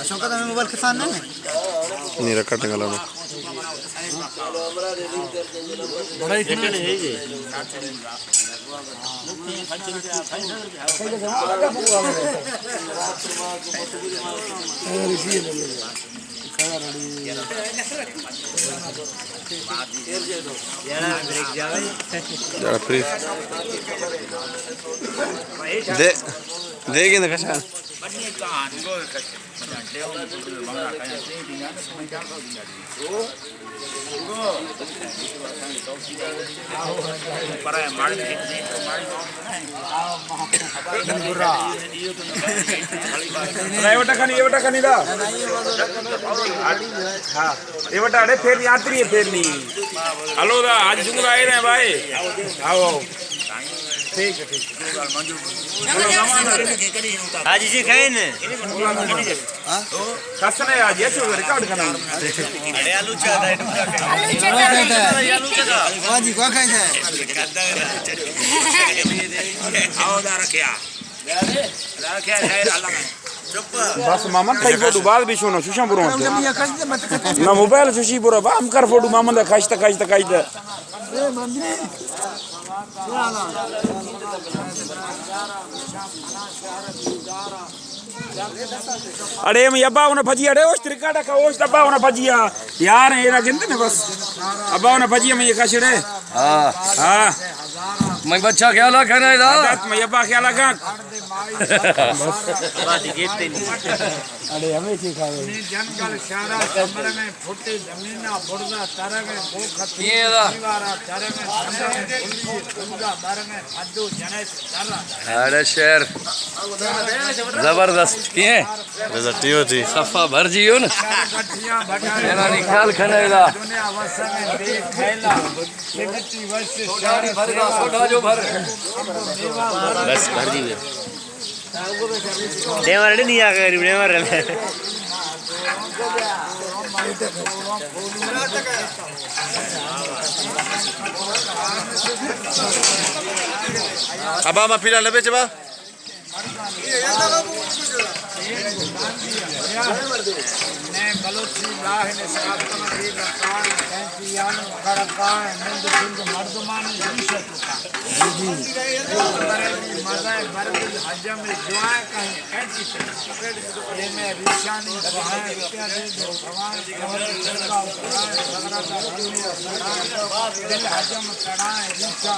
شوکت، ہمیں موبائل کسان نہ ہے؟ نہیں رکھا ٹنگا لانا۔ دے، دے گے نا کشان۔ اے وٹا کنی، اے وٹا کنی دا۔ ہاں، اے وٹا اڑے پھیرنی، آتری ہے پھیرنی۔ ہلو دا، آج جملہ آئے رہے بھائی۔ آؤ، آؤ۔ ٹھیک ہے، ٹھیک ہے۔ حاجی جی کہیں نے؟ کس نے آج یہ چیز ریکارڈ کرنا۔ اڑے آلو چاہتا ہے، ڈوکا کہیں۔ واہ جی، کیا کہیں ہے؟ آؤ دا رکھیا۔ بس ماما، تئی فوٹو بعد بھی شونو، شوشان برو۔ نہ موبائل شوشی برو، با ہم کر فوٹو ماما دا کاشتا، کاشتا، کاشتا۔ اڑے میں ابا ہونا پجی، اڑے اوش ترکاڑا کا اوش ابا ہونا پجی آ۔ یار، اے را گندے نا بس۔ ابا ہونا پجی میں یہ کاشڑے۔ ہاں۔ ہاں۔ میں بچہ خیال کھانا ہے دا۔ عادت میں ابا خیال کھان۔ اڑے ہمیں چی کھاوے؟ جنگل شہرا کمر میں پھٹے زمینہ برزا ترگ ہے، بوکھت یہ دا۔ دیوارا ترگ ہے، سمر میں بھلی سمجھا برگ ہے، پھدو جنے سے درا درگ ہے۔ اڑے شعر زبردست۔ کیے؟ رضا ٹیو تھی۔ صفا بھر جیو نا۔ شہر گٹھیاں بٹا میرا نکال کھنے دا۔ دنیا وسم ہے بے کھیلا۔ سگٹی وش شہر سوڈا جو بھر۔ بس بھر جیو۔ ڈیمر نہیں آ گئے، ڈیمر ہے۔ ابا ما پیلا لبے چبا۔ نے بلوچی لاہ نے سراتم دیر رکان، کینچیان کڑکان، نند سندھ مردمانی ریشہ۔ مزہ برد حجم دعائیں کہیں کینچی۔ یہ میں ریشانی دعائیں پیادے جو سوائیں کمر چنگا اترائیں، سگرا دا دل اترائیں، دل حجم تڑائیں، ریشہ۔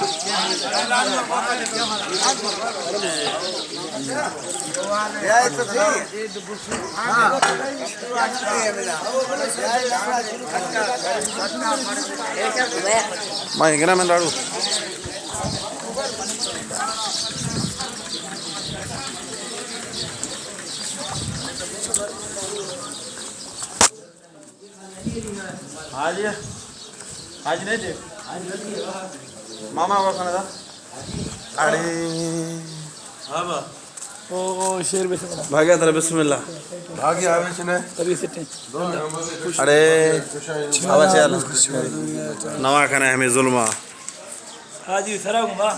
میں گرا من راڑو۔ حاجی، حاجی نہیں تھے؟ ماما اور کھانا تھا؟ اڑے۔ ہاں با۔ او، او، شیر بسم اللہ۔ بھاگیا ترا بسم اللہ۔ بھاگیا ہمیں چنے۔ تبھی سٹیں۔ اڑے۔ آوا چیال۔ نوا کنے ہمیں ظلما۔ حاجی سرا گما۔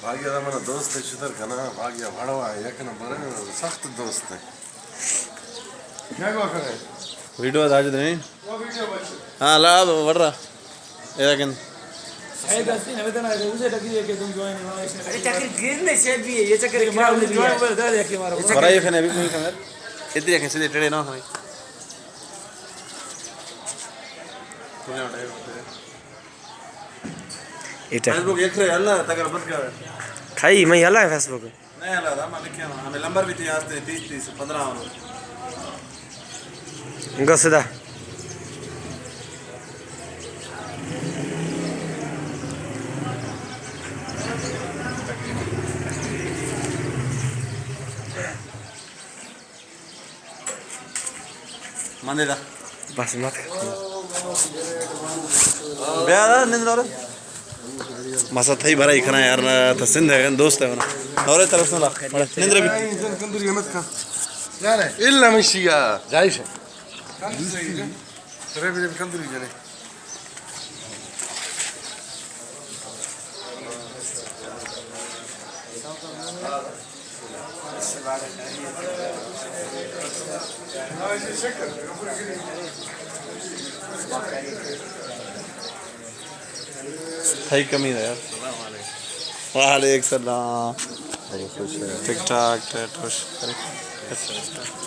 بھاگیا دا منا دوست ہے، شتر کنا، بھاگیا بھڑوا ہے، یک نمبر ہے، سخت دوست ہے۔ کیا گوا کرے؟ ویڈیو تاج دیں۔ ہاں، لا، وڑ رہا۔ اے کن۔ اے دستی نہ بتنا، اسے ٹکری ہے کہ تم جوائن ہو، اس نے ارے، ٹکری گرنے سے بھی ہے، یہ چکر یہ مارا، جوائن ہوا، دار یہ کہ مارا۔ بھرائی کھنے ابھی کوئی کھنے۔ ادھر کھنے سیدھے ٹیڑے نہ کھنے۔ یہ ٹکری۔ فیس بک ایک رہے، اللہ، تک ربط کیا ہے؟ کھائی، میں اللہ ہے فیس بک۔ نہیں، اللہ رحم، ہمیں کیا، ہمیں لمبر بھی تھی، آج تھی تیس، تیس، پندرہ اور۔ گس دا۔ من دے دا۔ بس مت۔ بیا دا، نند دور۔ مسا تھئی بھرائی کھنا یار، نہ تھا سندھ ہے، دوست ہے نا۔ اور طرف سے لا۔ نند ربی۔ کندوری مت کھا۔ الا مشیا۔ جائش ہے۔ سرے بھی کندوری جنے۔ تھئی کمی دا یار۔ وعلیکم السلام۔ ٹھیک ٹھاک، ٹھیک ٹھاک۔